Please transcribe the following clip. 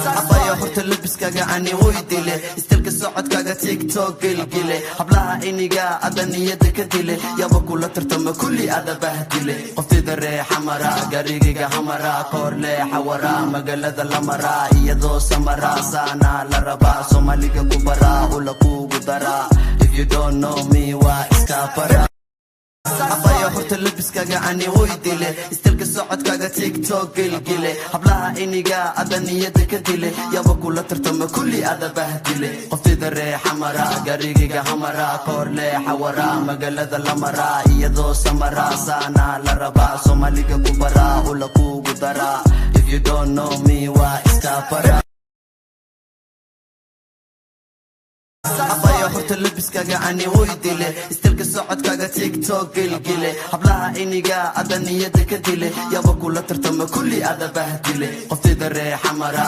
Abaya, horta labiskaaga ani way dile, style-ka socodkaaga TikTok gelgile. Hablaha iniga ada niyada ka dile, yaba kula tartama, kulli ada bahdile. Qoftida ree Xamara, garigayga hamara, koorle xawara, magaalada la maraa iyadoo samara. Saana la rabaa, Soomaaliga ku baraa, ula kugu daraa. If you don't know me, waa iska bara. Abaya, horta labiskaaga ani way dile, style-ka socodkaaga TikTok gelgile. Hablaha iniga ada niyada ka dile, yaba kula tartama, kulli ada bahdile. Qoftida ree Xamara, garigayga hamara, koorle xawara, magaalada la maraa iyadoo samara. Saana la rabaa, Soomaaliga ku baraa, ula kugu daraa. If you don't know me, waa iska bara. Abaya, horta labiskaaga ani way dile, style-ka socodkaaga TikTok gelgile. Hablaha iniga ada niyada ka dile, yaba kula tartama, kulli ada bahdile. Qoftida ree Xamara.